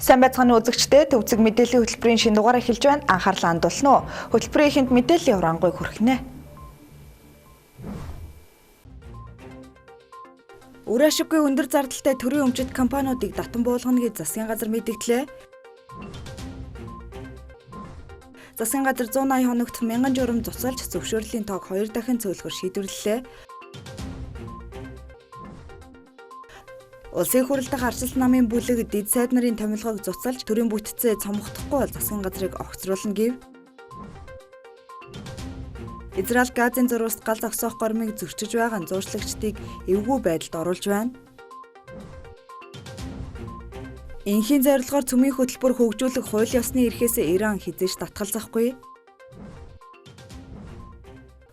Сайн байцгаана уу үзэгчдээ, Төвцөг мэдээллийн хөтөлбөрийн шинэ дугаар эхэлж байна. Анхаарлаа хандуулна уу. Хөтөлбөрийн эхэнд мэдээллийн урангуйг хүргэнэ. Үр ашиггүй өндөр зардалтай төрийн өмчит компаниудыг татан буулгана гэж засгийн газар мэдгдлээ. Засгийн газар 180 хоногт 1000 журам цуцалж зөвшөөрлийн тоог 2 дахин цөөлөхөр шийдвэрлэлээ. Улсын их хурл дахь арчилт намын бүлэг дэд сайд нарын томилгоог цуцалж төрийн бүтцээ цомгохдохгүй бол засгийн газрыг огцруулна гэв. Израиль Газын зурваст гал зогсоох гормыг зөрчиж байгаа нь зуурчлагчдыг эвгүй байдалд оруулж байна. Энхийн зорилгоор цөмийн хөтөлбөр хөгжүүлэх хууль ёсны эрхээс Иран хэзээ ч татгалзахгүй.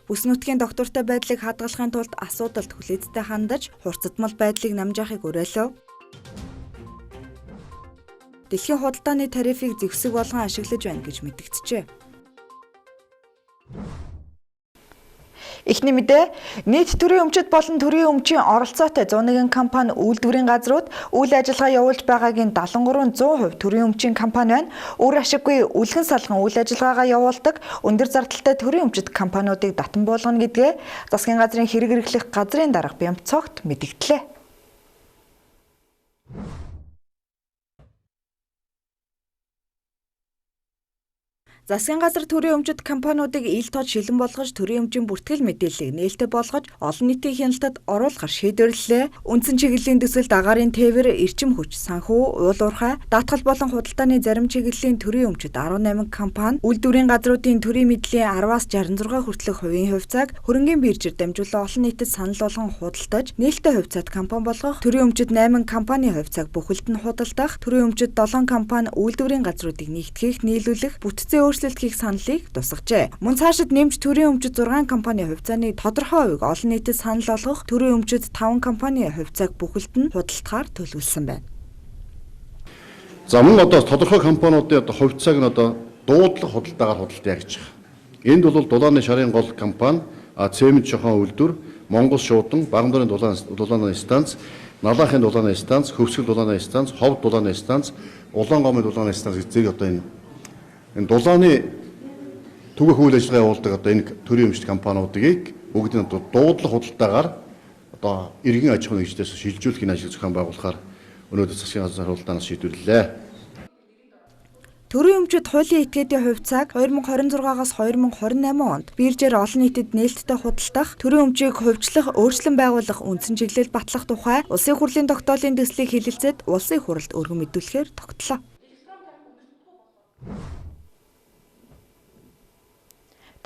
Бүс нутгийн доктортой байдлыг хадгалахын тулд асуудалд хүлээцтэй хандаж, хурцдмал байдлыг намжаахыг уриалав. Дэлхийн худалдааны тарифыг зэвсэг болгон ашиглаж байна гэж мэдэгджээ. Эхний мэдээ, нийт төрийн өмчит болон төрийн өмчийн оролцоотой 101 компани үйлдвэрийн газрууд үйл ажиллагаа явуулж байгаагийн 73 100% төрийн өмчийн компани байна. Үр ашиггүй үлгэн салган үйл ажиллагаагаа явуулдаг өндөр зардалтай төрийн өмчит компаниудыг татан буулгана гэдгээ засгийн газрын хэрэг эрхлэх газрын дарга Бямцогт мэдгдлээ. Засгийн газар төрийн өмчит компаниудыг ил тод шилэн болгож төрийн өмчийн бүртгэл мэдээллийг нээлттэй болгож олон нийтийн хяналтад оруулахар шийдвэрлэлээ. Үндсэн чиглэлийн төсөлд агаарын тээвэр, эрчим хүч, санхүү, уул уурхай, даатгал болон худалдааны зарим чиглэлийн төрийн өмчит 18 компани үйлдвэрийн газруудын төрийн мэдлийн 10-аас 66 хүртэлх хувийн хувьцааг хөрөнгийн биржээр дамжуулан олон нийтэд санал болгон худалдаж нээлттэй хувьцаат компани болгох, төрийн өмчит 8 компани хувьцааг бүхэлд нь худалдах, төрийн өмчит 7 компани үйлдвэрийн газруудыг нэгтгэх, нийлүүлэх, бүтцийн өөрчлөлт хийх саналыг тусгажээ. Мөн цаашид нэмж төрийн өмчит 6 компани хувьцааны тодорхой хувийг олон нийтэд санал болгох, төрийн өмчит 5 компани хувьцааг бүхэлд нь худалдахаар төлөвлөсөн байна. За мөн одоо тодорхой компаниудын одоо хувьцааг нь одоо дуудлага худалдаагаар худалдаа гэж байгаа. Энд бол дулааны шарын гол компани, цемент шохон үйлдвэр, Монгол шуудан, Багамдарын дулааны станц, Налаахын дулааны станц, Хөвсгөл дулааны станц, Ховд дулааны станц, Улаан гомын дулааны станц гэж зэрэг одоо энэ дулааны түгэх үйл ажиллагаа явуулдаг одоо энэ төрийн өмчт компаниудыг бүгдийг одоо дуудлага худалдаагаар одоо иргэн аж ахуйн нэгжлээс шилжүүлэх энэ ажил зохион байгуулахаар өнөөдөр засгийн газрын худалдаанаас шийдвэрлэлээ. Төрийн өмчит хуулийн этгээдийн хувьцааг 2026-аас 2028 онд биржээр олон нийтэд нээлттэй худалдах, төрийн өмчийг хувьчлах, өөрчлөн байгуулах үндсэн чиглэл батлах тухай Улсын хурлын тогтоолын төслийг хэлэлцээд Улсын хурлд өргөн мэдүүлэхээр тогтлоо.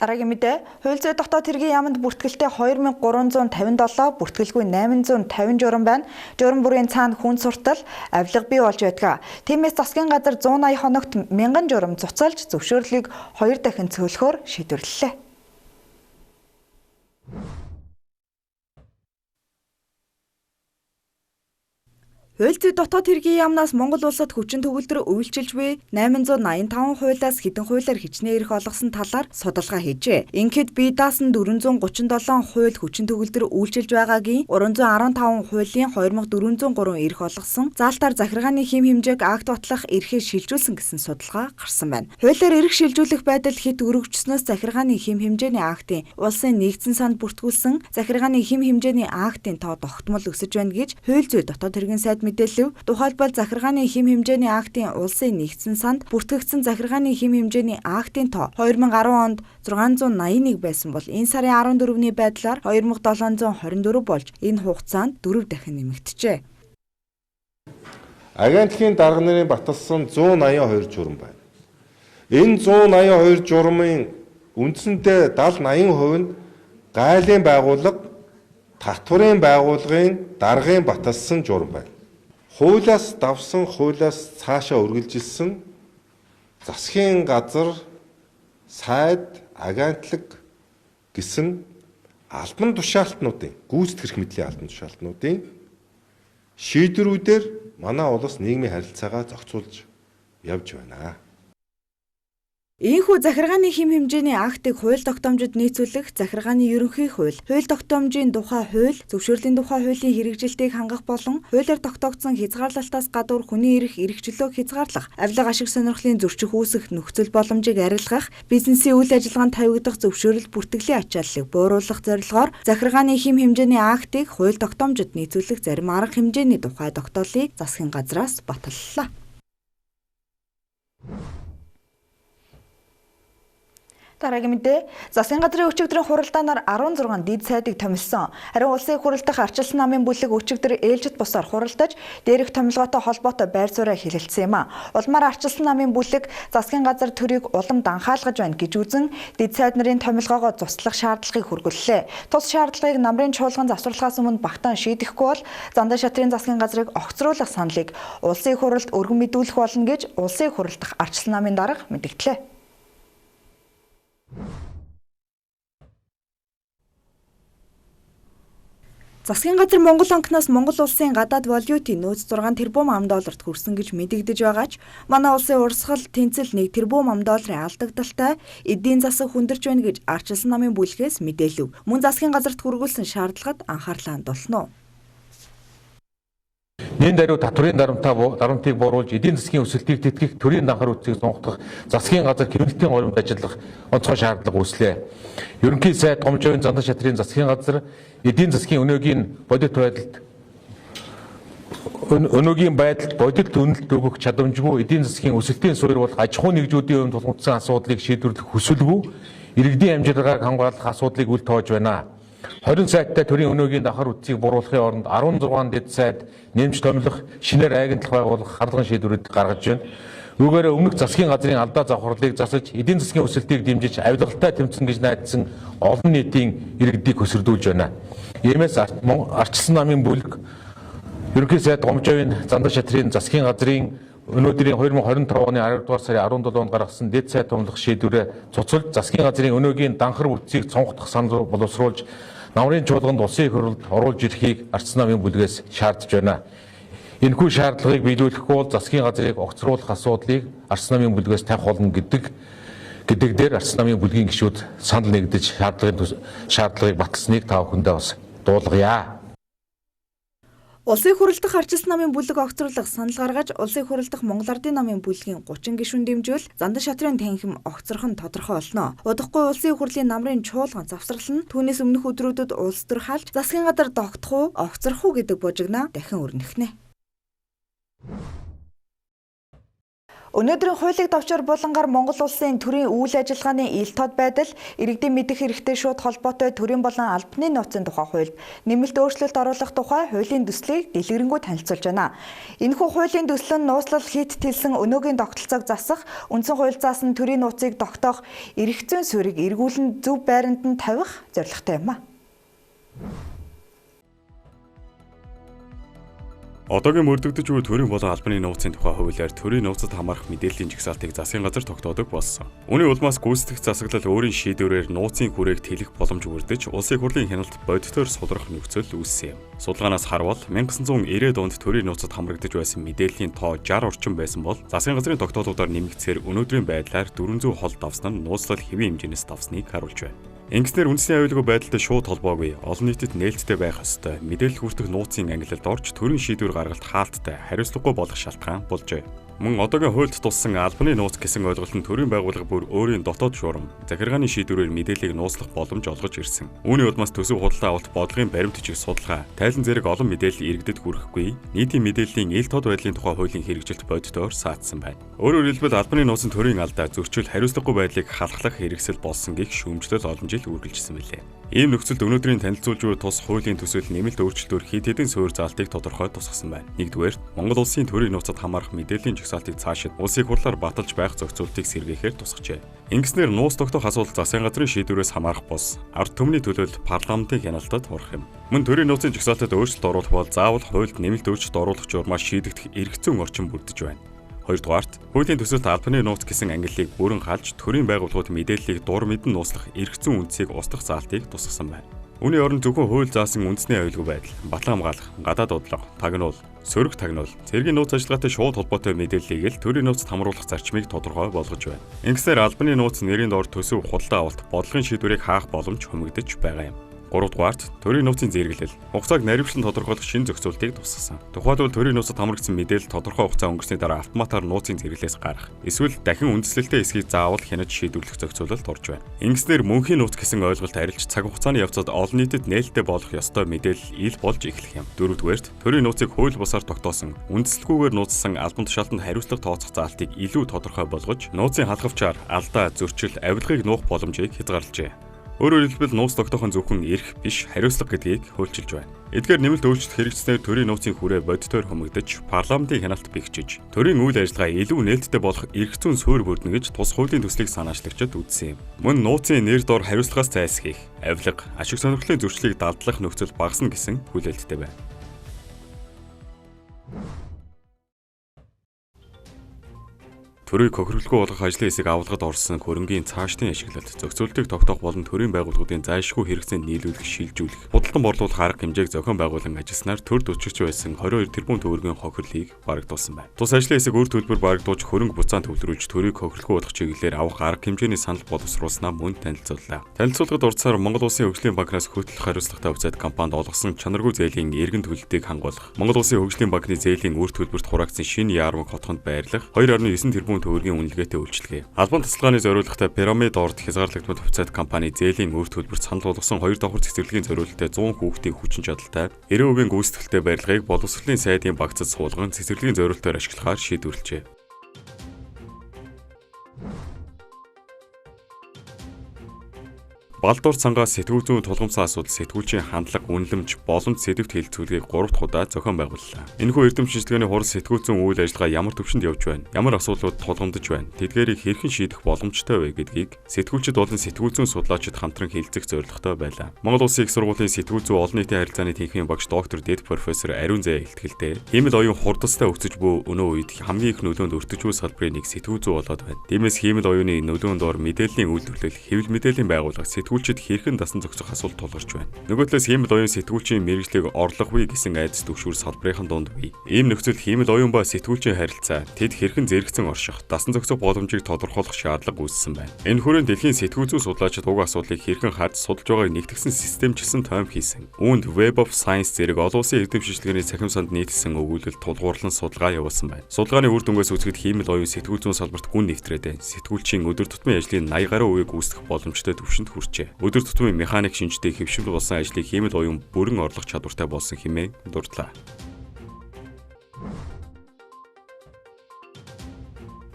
Дараагийн мэдээ, хууль зүйн дотоод хэргийн яамд бүртгэлтэй 2357, бүртгэлгүй 850 журам байна. Журам бүрийн цаана хүн суртал, авилга бий болж байдаг. Тиймээс засгийн газар 180 хоногт 1000 журам цуцалж зөвшөөрлийг 2 дахин цөөлөхөөр шийдвэрлэлээ. Хууль зүйн дотоод хэргийн яамнаас Монгол улсад хүчин төгөлдөр үйлчилж буй 885 хуулиас хэдэн хуулиар хичнээн эрх олгосон талаар судалгаа хийжээ. Ингээд бие даасан 437 хууль хүчин төгөлдөр үйлчилж байгаагийн 315 хуулийн 2403 эрх олгосон заалтаар захиргааны хэм хэмжээг акт батлах эрхээ шилжүүлсэн гэсэн судалгаа гарсан байна. Хуулиар эрх шилжүүлэх байдал хэд өргөжснөөс захиргааны хэм хэмжээний актын улсын нэгдсэн санд бүртгүүлсэн захиргааны хэм хэмжээний актын тоо тогтмол өсөж байна гэж хууль зүйн дотоод хэргийн сайд мэдээлэв. Тухайлбал захиргааны хэм хэмжээний актын улсын нэгдсэн санд бүртгэгдсэн захиргааны хэм хэмжээний актын тоо 2010 онд 681 байсан бол энэ сарын 14-ний байдлаар 2724 болж энэ хугацаанд 4 дахин нэмэгджээ. Агентлагийн дарга нарын баталсан 182 журам байна. Энэ 182 журмын үндсэндээ 70-80% нь гайлын байгууллага, татварын байгууллагын даргын баталсан журам байна. Хуулиас давсан, хуулиас цаашаа үргэлжилсэн засгийн газар, сайд, агентлаг гэсэн албан тушаалтнуудын, гүйцэтгэх мэдлийн албан тушаалтнуудын шийдвэрүүдээр манай улс нийгмийн харилцаагаа зохицуулж явж байна. Ийхүү захиргааны хэм хэмжээний актыг хууль тогтоомжид нийцүүлэх захиргааны ерөнхий хууль, хууль тогтоомжийн тухай хууль, зөвшөөрлийн тухай хуулийн хэрэгжилтийг хангах болон хуулиар тогтоогдсон хязгаарлалтаас гадуур хүний эрх, эрх чөлөөг хязгаарлах, авилга ашиг сонирхлын зөрчих үүсэх нөхцөл боломжийг арилгах, бизнесийн үйл ажиллагаанд тавигдах зөвшөөрөл бүртгэлийн ачааллыг бууруулах зорилгоор захиргааны хэм хэмжээний актыг хууль тогтоомжид нийцүүлэх зарим арга хэмжээний тухай тогтоолыг засгийн газраас баталлаа. Дараагийн мэдээ. Засгийн газрын өчигдрийн хуралдаанаар 16 дэд сайдыг томилсон. Харин улсын их хурал дахь Арчилсан намын бүлэг өчигдөр ээлжит бусаар хуралдаж дээрх томилгоотой холбоотой байр сууриа хэлэлцсэн юм а. Улмаар Арчилсан намын бүлэг засгийн газар төрийг улам данхаалгаж байна гэж үзэн дэд сайд нарын томилгоогоо цуцлах шаардлагыг хүргэллээ. Тус шаардлагыг намрын чуулган завсарлагаас өмнө багтаан шийдэхгүй бол Зандан шатрын засгийн газрыг огцруулах саналыг улсын их хурлд өргөн мэдүүлэх болно гэж улсын их хурал дахь Арчилсан намын дарга мэдгдлээ. Засгийн газар Монгол банкнаас Монгол улсын гадаад валютын нөөц 6 тэрбум ам долларт хүрсэн гэж мэдэгдэж байгаа ч манай улсын урсгал тэнцэл 1 тэрбум ам долларын алдагдaltaй эдийн засаг хүндэрч байна гэж Арчилсан намын бүлгээс мэдээлэв. Мөн засгийн газарт хүргүүлсэн шаардлагад анхаарлаа хандуулна. Нэн даруй татврын дарамтыг бууруулж эдийн засгийн өсөлтийг тэтгэх, төрийн данхар үтсийг зунхтах, засгийн газар хэвлэлтийн горимд ажиллах онцгой шаардлага үүслээ. Ерөнхий сайд Гомжоовын Зандан шатрын засгийн газар эдийн засгийн өнөөгийн бодит байдалд бодит үнэлт өгөх чадамжгүй эдийн засгийн өсөлтийн суурь болох аж ахуйн нэгжүүдийн хувьд тулгамдсан асуудлыг шийдвэрлэх хүсэлгүй иргэдийн амжилтгааг хамгаалах асуудлыг үл тоож байна. 20 сайттай төрийн өнөөгийн давхар үтсийг бууруулахын оронд 16 дэд сайд нэмж томилох, шинээр агентлах байгуулах хардлагын шийдвэрүүд гаргаж байна. Үүгээрээ өмнөх засгийн газрын алдаа завхарлыг засаж, эдийн засгийн өсөлтийг дэмжиж, авилгалтай тэмцэнэ гэж найдсан олон нийтийн иргэдийг хөсөрдүүлж байна. Иймээс Арчилсан намын бүлэг ерөнхий сайд Гомжоовын Зандан шатрын засгийн газрын өнөөдрийн 2025 оны 10 дугаар сарын 17-нд гаргасан дэд сайд томлох шийдвэрээ цуцалж, засгийн газрын өнөөгийн данхар бүтцийг цонхтох санал боловсруулж, намрын чуулганд улсын их хурлд оруулж ирэхийг Арчилсан намын бүлгээс шаардж байна. Энэхүү шаардлагыг биелүүлэхгүй бол засгийн газрыг огцруулах асуудлыг Арчилсан намын бүлгээс тавих болно гэдэг дээр Арчилсан намын бүлгийн гишүүд санал нэгдэж шаардлагыг баталсныг та бүхэндээ бас дуулгая. Улсын их хурал дахь Арчилсан намын бүлэг огцруулах санал гаргаж, Улсын их хурал дахь Монгол Ардын намын бүлгийн 30 гишүүн дэмжвэл Зандан шатрын танхим огцрох нь тодорхой болно. Удахгүй Улсын их хурлын намрын чуулган завсрал нь түүнээс өмнөх өдрүүдэд улс төр халж засгийн газар тогтох уу, огцрох уу гэдэг бужигнаа дахин өрнөх нэ. Өнөөдрийн хуулийг товчоор булангаар Монгол улсын төрийн үйл ажиллагааны ил тод байдал, иргэдийн мэдэх хэрэгтэй шууд холбоотой төрийн болон албаны нууцын тухай хуульд нэмэлт өөрчлөлт оруулах тухай хуулийн төслийг дэлгэрэнгүй танилцуулж байна. Энэхүү хуулийн төсөл нь нууцлал хийт тэлсэн өнөөгийн тогтолцоог засах, үндсэн хууль заасан төрийн нууцыг тогтоох, эрх зүйн суурийг эргүүлэн зөв байранд нь тавих зорилготой юм а. Одоогийн мөрдөгдөж буй төрийн болон албаны нууцын тухай хуулиар төрийн нууцад хамаарах мэдээллийн жагсаалтыг засгийн газар тогтоодог болсон. Үүний улмаас гүйцэтгэх засаглал өөрийн шийдвэрээр нууцын хүрээг тэлэх боломж бүрдэж, улсын их хурлын хяналт бодитоор сулрах нөхцөл үүссэн юм. Судалгаанаас харвал 1990-ад онд төрийн нууцад хамрагдаж байсан мэдээллийн тоо 60 орчим байсан бол засгийн газрын тогтоолуудаар нэмэгдсээр өнөөдрийн байдлаар 400 хол давсан нь нууцлал хэвийн хэмжээнээс давсныг харуулж байна. Ингэснээр үндэсний аюулгүй байдалтай шууд холбоогүй, олон нийтэд нээлттэй байх ёстой, мэдээлэл хүртэх нууцын ангилалд орж төрийн шийдвэр гаргалт хаалттай, хариуцлагагүй болох шалтгаан болжээ. Мөн одоогийн хуульд туссан албаны нууц гэсэн ойлголт нь төрийн байгууллага бүр өөрийн дотоод шуурам, захиргааны шийдвэрээр мэдээллийг нууцлах боломж олгож ирсэн. Үүний улмаас төсөв худалдаа авалт бодлогын баримт бичиг судалгаа, тайлан зэрэг олон мэдээлэл иргэдэд хүрэхгүй, нийтийн мэдээллийн ил тод байдлын тухай хуулийн хэрэгжилт бодитоор саатсан байна. Өөрөөр хэлбэл албаны нууц нь төрийн алдаа, зөрчил, хариуцлагагүй байдлыг халахлах хэрэгсэл болсон гэх шүүмжлэл олон жил үргэлжилсэн билээ. Ийм нөхцөлд өнөөдрийн танилцуулж буй тус хуулийн төсөл нэмэлт өөрчлөлтөөр хэд хэдэн суурь заалтыг тодорхой тусгасан байна. Нэгдүгээр, Монгол улсын төрийн нууцад хамаарах мэдээллийн жагсаалтыг цаашид улсын хурлаар баталж байх зохицуултыг сэргээхээр тусгажээ. Ингэснээр нууц тогтоох асуудал засгийн газрын шийдвэрээс хамаарах бос ард түмний төлөөлөл парламентын хяналтад орох юм. Мөн төрийн нууцын жагсаалтад өөрчлөлт оруулах бол заавал хуульд нэмэлт өөрчлөлт оруулах журмаар шийдэгдэх эрх зүйн орчин бүрдэж байна. Хоёрдугаарт, хуулийн төсөлд албаны нууц гэсэн ангиллыг бүрэн халж төрийн байгууллагууд мэдээллийг дур мэдэн нууцлах эрх зүйн үндсийг устгах заалтыг тусгасан байна. Үүний оронд зөвхөн хууль заасан үндэсний аюулгүй байдал, батлан хамгаалах, гадаад бодлого, тагнуул, сөрөг тагнуул, цэргийн нууц ажиллагаатай шууд холбоотой мэдээллийг л төрийн нууцад хамруулах зарчмыг тодорхой болгож байна. Ингэснээр албаны нууц нэрийн дор төсөв худалдаа авалт, бодлогын шийдвэрийг хаах боломж хумигдаж байгаа юм. 3 дугаарт төрийн нууцын зэрэглэл, хугацааг наривчлан тодорхойлох шинэ зохицуултыг тусгасан. Тухайлбал төрийн нууцад хамрагдсан мэдээлэл тодорхой хугацаа өнгөрсний дараа автоматар нууцын зэрэглэлээс гарах, эсвэл дахин үндэслэлтэй эсхийг заавал хянаж шийдвэрлэх зохицуулалт орж байна. Ингэснээр мөнхийн нууц гэсэн ойлголт арилж цаг хугацааны явцад олон нийтэд нээлттэй болох ёстой мэдээлэл ил болж эхлэх юм. 4 дугаарт төрийн нууцыг хууль бусаар тогтоосон, үндэслэлгүйгээр нууцласан албан тушаалтанд хариуцлага тооцох заалтыг илүү тодорхой болгож, нууцын халахвчаар алдаа, зөрчил, авилгыг нуух боломжийг хязгаарлажээ. Өөрөөр хэлбэл нууц тогтоох нь зөвхөн эрх биш, хариуцлага гэдгийг хуульчилж байна. Эдгээр нэмэлт өөрчлөлт хэрэгжснээр төрийн нууцын хүрээ бодитоор хумигдаж, парламентын хяналт бэхжиж, төрийн үйл ажиллагаа илүү нээлттэй болох эрх зүйн суурь бүрдэнэ гэж тус хуулийн төслийг санаачлагчид үзсэн юм. Мөн нууцын нэр дор хариуцлагаас зайлсхийх, авилга, ашиг сонирхлын зөрчлийг далдлах нөхцөл багасна гэсэн хүлээлттэй байна. Төрийг хохирлгүй болгох ажлын хэсэг авлагад орсон хөрөнгийн цаашдын ашиглалт, зохицуултыг тогтоох болон төрийн байгууллагуудын зайлшгүй хэрэгцээнд нийлүүлэх, шилжүүлэх, худалдан борлуулах арга хэмжээг зохион байгуулан ажилласнаар төрд өчигч байсан 22 тэрбум төгрөгийн хохирлыг барагдуулсан байна. Тус ажлын хэсэг үр төлбөр барагдуулж хөрөнгө буцаан төвлөрүүлж төрийг хохирлгүй болгох чиглэлээр авах арга хэмжээний санал боловсруулснаа мөн танилцууллаа. Танилцуулгад орцоор Монгол Улсын Хөгжлийн банкнаас хөтлөх хариуцлагатай хувьцаат компанид олгосон чанаргүй зээлийн эргэн төлөлтийг хангуулах, Монгол Улсын Хөгжлийн банкны зээлийн үр төлбөрт хураагдсан шинэ яармаг хотхонд байрлах 2.9 тэрбум төгрөгийн үнэлгээтэй үйлчилгээ. Албан тасалгааны зориулгатай пирамид орд хязгаарлагдмал хувьцаат компани зээлийн үр төлбөрт санал болгосон 2 давхар цэцэрлэгийн зориулттай 100 хүүхдийн хүчин чадалтай 90% гүйцэтгэлтэй барилгыг боловсролын сайдын багцад суулган цэцэрлэгийн зориултаар ашиглахаар шийдвэрлэжээ. Балдуур цангаас сэтгүүл зүйн тулгамдсан асуудал сэтгүүлчийн хандлага, үнэлэмж, боломж сэдэвт хэлэлцүүлгийг 3 дахь удаа зохион байгууллаа. Энэхүү эрдэм шинжилгээний хурал сэтгүүл зүйн үйл ажиллагаа ямар түвшинд явж байна, ямар асуудлууд тулгамдж байна, тэдгээрийг хэрхэн шийдэх боломжтой вэ гэдгийг сэтгүүлчид болон сэтгүүл зүйн судлаачид хамтран хэлэлцэх зорилготой байлаа. Монгол Улсын их сургуулийн сэтгүүл зүйн олон нийтийн харилцааны тэнхимийн багш доктор дэд профессор Ариун Заяа илтгэлдээ хиймэл оюун хурдастай өсөж буй өнөө үед хамгийн их нөлөөнд өртөж буй салбарын нэг сэтгүүл зүй болоод байна. Тиймээс хиймэл оюуны нөлөөнд дор мэдээллийн үйлдвэрлэл, хэвлэл мэдээллийн байгууллага сэтгүүлчид хэрхэн дасан зохицох асуулт тулгарч байна. Нөгөө талаас хиймэл оюун сэтгүүлчийн мэргэжлийг орлох вэ гэсэн айдас түгшүүр салбарын дунд бий. Ийм нөхцөл хиймэл оюун ба сэтгүүлчийн харилцаа, тэд хэрхэн зэрэгцэн орших, дасан зохицох боломжийг тодорхойлох шаардлага үүссэн байна. Энэ хүрээнд дэлхийн сэтгүүл зүйн судлаачид уг асуудлыг хэрхэн харж судалж байгааг нэгтгсэн системчилсэн тоом хийсэн. Үүнд Web of Science зэрэг олон улсын эрдэм шинжилгээний цахим санд нийтлсэн өгүүлэл тулгуурлан судалгаа явуулсан байна. Судалгааны үр дүнгээс үзэхэд хиймэл оюун сэтгүүл зүйн салбарт гүн нэвтрээд байна. Сэтгүүлчийн өдөр тутмын ажлын 80 гаруй хувийг үүсгэх боломжтой түвшинд хүрчээ. Өдөр тутмын механик шинжтэй хэвшил болсон ажлыг хиймэл оюун бүрэн орлох чадвартай болсон хэмээн дурдлаа.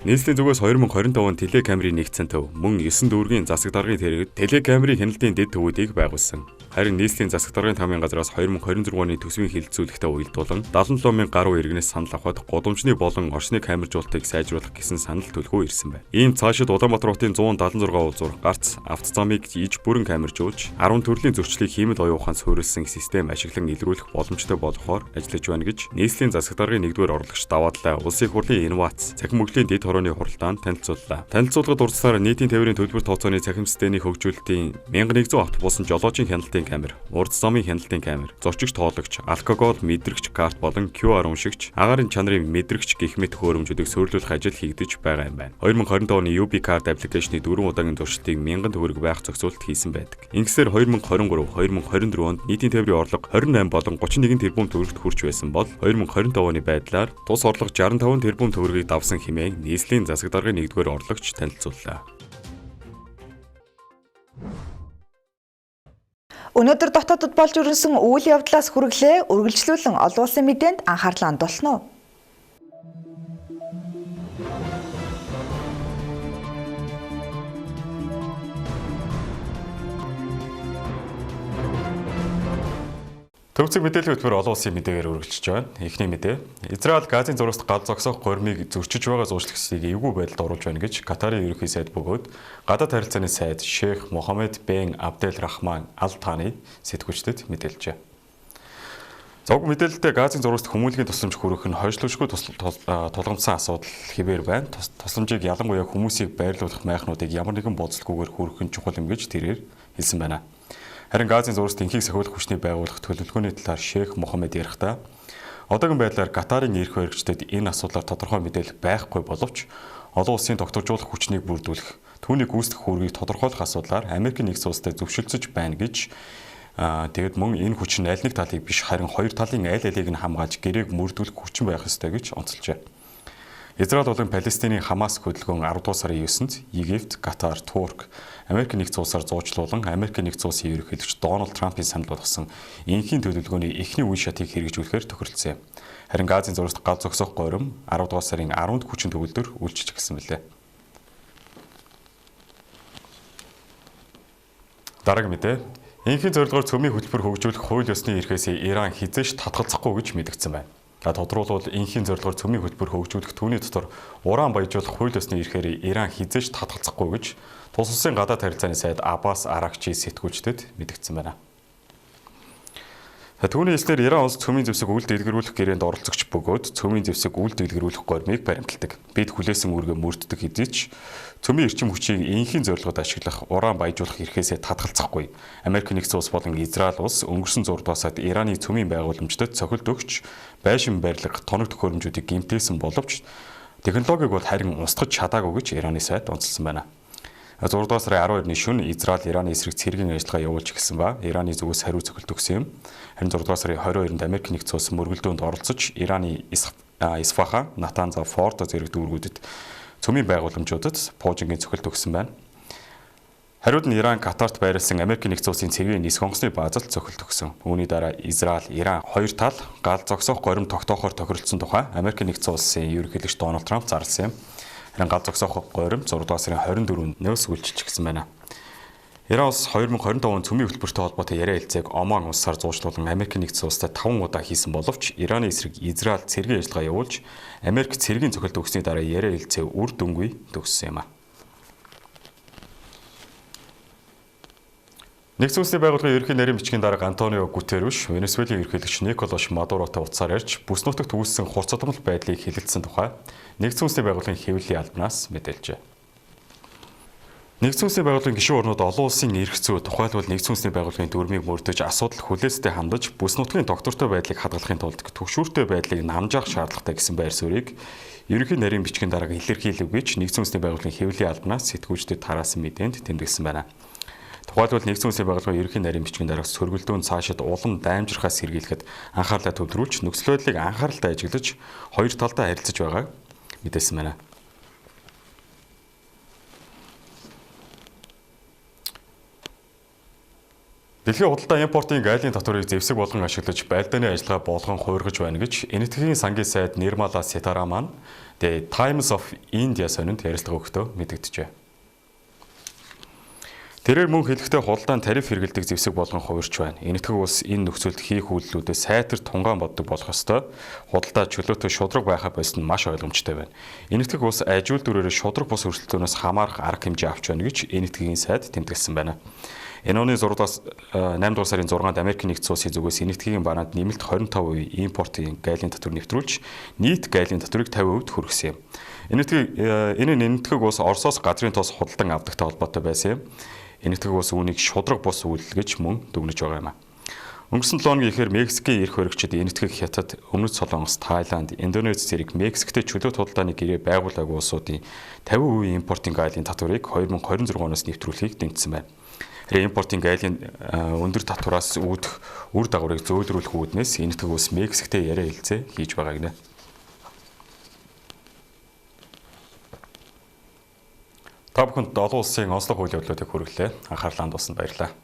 Нийслэлийн зүгээс 2025 он телекамерын нэгдсэн төв мөн 9 дүүргийн засаг даргын тэрэгд телекамерын хяналтын дэд төвүүдийг байгуулсан. Харин нийслэлийн засаг даргын таамын газраас 2026 оны төсвийн хилцүүлэгтээ уялдуулан 77 мянган гаруй иргэнээс санал авахад гудамжны болон орчны камержуултыг сайжруулах гэсэн санал төлгөө ирсэн байна. Ийм цаашид Улаанбаатар хотын 176 уулзуур гарц автозамыг иж бүрэн камержуулж 10 төрлийн зөрчлийг хиймэл оюун ухаан суурилсан систем ашиглан илрүүлэх боломжтой болгохоор ажиллаж байна гэж нийслэлийн засаг даргын 1-р орлогч Даваадлаа Улсын их хурлын инновац цахим мөргөлийн дэд хорооны хуралдаанд танилцууллаа. Танилцуулгад дурдсаар нийтийн тээврийн төлбөр тооцооны цахим системийн хөгжүүлэлтийн 1100 автобусын жолоочийн хяналтын камер, урд замын хяналтын камер, зорчигч тоологч, алкогол мэдрэгч карт болон QR уншигч, агаарын чанарын мэдрэгч гэх мэт хөөрөмжүүдийг суйрлуулах ажил хийгдэж байгаа юм байна. 2025 оны UB card аппликейшны 4 удаагийн туршилтыг 1000 төгрөг байх зохицуулалт хийсэн байдаг. Ингэсээр 2023, 2024 онд нийтийн тээврийн орлого 28 болон 31 тэрбум төгрөгт хүрч байсан бол 2025 оны байдлаар тус орлого 65 тэрбум төгрөгийг давсан хэмээн нийслэлийн засаг даргын 1-р орлогч танилцууллаа. Өнөөдөр дотоодод болж өрнөсөн үйл явдлаас хүргэлээ үргэлжлүүлэн олон улсын мэдээнд анхаарлаа хандуулна уу? Төвцөг мэдээллийн хөтөлбөр олон улсын мэдээгээр үргэлжлэж байна. Эхний мэдээ. Израиль Газын зурагт гал зогсоох гормыг зөрчиж байгаа зуучлагчдыг эвгүй байдалд оруулж байна гэж Катарын ерөнхий сайд бөгөөд гадаад харилцааны сайд Шейх Мохаммед бен Абдел Рахман Ал Таны сэтгүүлчдэд мэдээлжээ. Зог мэдээлэлтэй газын зурагт хүмүүлгийн тусламж хүргэх нь хойшлуулшгүй тулгамдсан асуудал хэвээр байна. Тусламжийг ялангуяа хүмүүсийг байрлуулах майхнуудыг ямар нэгэн болцолгүйгээр хүргэх нь чухал юм гэж тэрээр хэлсэн байна. Харин Газын зураст энхийг сахиулах хүчний байгуулах төлөвлөгөөний талаар Шейх Мохаммед ярихдаа одоогийн байдлаар Катарын эрх баригчдад энэ асуудлаар тодорхой мэдээлэл байхгүй боловч олон улсын тогтворжуулах хүчнийг бүрдүүлэх, түүний гүйцэтгэх үүргийг тодорхойлох асуудлаар Америкийн нэгдсэн улстай зөвшөлдсөж байна гэж тэгэд мөн энэ хүч нь аль нэг талыг биш харин хоёр талын аль алийг нь хамгаалж гэрээг мөрдүүлэх хүчин байх ёстой гэж онцолжээ. Израиль болон Палестиний Хамас хөдөлгөөн 10 дугаар сарын 9-нд Египт, Катар, Турк, Америк нэгдсэн улсаар зуучлуулан Америк нэгдсэн улсын ерөнхийлөгч Дональд Трампын санал болгосон энхийн төлөвлөгөөний эхний үе шатыг хэрэгжүүлэхээр тохиролцсон юм. Харин Газын зураст гал зогсоох горим 10 дугаар сарын 10-нд хүчин төгөлдөр үйлчилж эхэлсэн билээ. Дараагийн мэдээ. Энхийн зорилгоор цөмийн хөтөлбөр хөгжүүлэх хууль ёсны эрхээс Иран хэзээ ч татгалзахгүй гэж мэдгдсэн байна. Тодруулбал энхийн зорилгоор цөмийн хөтөлбөр хөгжүүлэх түүний дотор уран баяжуулах хууль ёсны эрхээр Иран хэзээ ч татгалзахгүй гэж тус улсын гадаад харилцааны сайд Аббас Аракчи сэтгүүлчдэд мэдгдсэн байна. Түүний хэлснээр Иран улс цөмийн зэвсэг үл дэлгэрүүлэх гэрээнд оролцогч бөгөөд цөмийн зэвсэг үл дэлгэрүүлэх гормыг баримталдаг. Бид хүлээсэн үүргээ мөрддөг хэдий ч цөмийн эрчим хүчийг энхийн зорилгод ашиглах, уран баяжуулах эрхээсээ татгалзахгүй. Америк нэгдсэн улс болон Израиль улс өнгөрсөн 6 дугаар сард Ираны цөмийн байгууламждад цохилт өгч, байшин барилга, тоног төхөөрөмжүүдийг гэмтээсэн боловч технологиг бол харин устгаж чадаагүй гэж Ираны сайд онцолсон байна. 6 дугаар сарын 12-ны шөнө Израиль Ираны эсрэг цэргийн ажиллагаа явуулж эхэлсэн ба Ираны зүгээс хариу цохилт өгсөн юм. Харин 6 дугаар сарын 22-нд Америк нэгдсэн улс мөргөлдөөнд оролцож Ираны Исфахан, Натанза, Фордо зэрэг дүүргүүдэд цөмийн байгууламжуудад пуужингийн цохилт өгсөн байна. Хариуд нь Иран Катарт байрласан Америк нэгдсэн улсын цэргийн нисэх онгоцны баазалд цохилт өгсөн. Үүний дараа Израиль, Иран хоёр тал гал зогсоох горим тогтоохоор тохиролцсон тухай Америк нэгдсэн улсын ерөнхийлөгч Дональд Трамп зарласан юм. Харин гал зогсоох горим 6 дугаар сарын 24-нд үйлчилж эхэлсэн байна. Иран улс 2025 он цөмийн хөтөлбөртэй холбоотой яриа хэлцээг Оман улсаар зуучлуулан Америк нэгдсэн улстай 5 удаа хийсэн боловч Ираны эсрэг Израиль цэргийн ажиллагаа явуулж Америк цэргийн цохилт өгсөний дараа яриа хэлцээ үр дүнгүй төгссөн юм а. Нэгдсэн үндэсний байгууллагын ерөнхий нарийн бичгийн дарга Антонио Гутерреш Венесуэлийн ерөнхийлөгч Николаш Мадуротой утсаар ярьж бүс нутагт үүссэн хурц удамдал байдлыг хэлэлцсэн тухай Нэгдсэн үндэсний байгууллагын хэвлэлийн албанаас мэдээлжээ. Нэгдсэн үндэсний байгууллагын гишүүн орнууд олон улсын эрх зүй тухайлбал нэгдсэн үндэсний байгууллагын дүрмийг мөрдөж асуудал хүлээцтэй хандаж бүс нутгийн тогтвортой байдлыг хадгалахын тулд түгшүүртэй байдлыг намжаах шаардлагатай гэсэн байр суурийг ерөнхий нарийн бичгийн дарга илэрхийлэв гэж нэгдсэн үндэсний байгууллагын хэвлэлийн албанаас сэтгүүлчдэд тараасан мэдээнд тэмдэглэсэн байна. Тухайлбал нэгдсэн үндэсний байгууллагын ерөнхий нарийн бичгийн дарга сөргөлдөөн цаашид улам даймжрахаас сэргийлэхэд анхаарлаа төвлөрүүлж нөхцөл байдлыг анхааралтай ажиглаж хоёр талдаа харилцаж байгааг мэдээлсэн байна. Дэлхийн худалдаа импортын гайлын татварыг зэвсэг болгон ашиглаж байлдааны ажиллагаа болгон хуургаж байна гэж Энэтхэгийн сангийн сайд Нирмала Ситараман The Times of India сонинд ярилцлага өгөхдөө мэдэгджээ. Тэрээр мөн хэлэхдээ худалдаанд тариф хэрэглэдэг зэвсэг болгон хувирч байна. Энэтхэг улс энэ нөхцөлд хийх үйлдэлүүдээ сайтар тунгаан боддог болох ёстой. Худалдаа чөлөөтэй шударга байхаа болсон нь маш ойлгомжтой байна. Энэтхэг улс ажил дүрээрээ шударга бус өрсөлдөөнөөс хамаарах арга хэмжээ авч байна гэж Энэтхэгийн сайд тэмдэглэсэн байна. Энэ оны 8 дугаар сарын 6-нд Америк нэгдсэн улсын зүгээс Энэтхэгийн бараанд нэмэлт 25% импортын гайлын татвар нэвтрүүлж нийт гайлын татварыг 50% хүргэсэн юм. Энэ Энэтхэг улс Оросоос газрын тос худалдан авдагтай холбоотой байсан юм. Энэтхэг улс үүнийг шударга бус үйлдэл гэж мөн дүгнэж байгаа юм а. Өнгөрсөн 7 хоногийн ихээр Мексикийн эрх баригчид Энэтхэг, Хятад, Өмнөд Солонгос, Таиланд, Индонез зэрэг Мексиктэй чөлөөт худалдааны гэрээ байгуулаагүй улсуудын 50% импортын гайлын татварыг 2026 оноос нэвтрүүлэхийг дэмжсэн байна. Харин импортын гайлын өндөр татвараас үүдэх үр дагаврыг зөөлрүүлэх үүднээс Энэтхэг улс Мексиктэй яриа хэлцээ хийж байгаа гинэ. Та бүхэнд олон улсын онцлог үйл явдлуудыг хүргэлээ. Анхаарлаа хандуулсанд баярлалаа.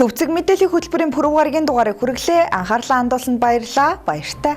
Төвцөг мэдээллийн хөтөлбөрийн пүрэв гарагийн дугаарыг хүргэлээ. Анхаарлаа хандуулсанд баярлалаа. Баяртай.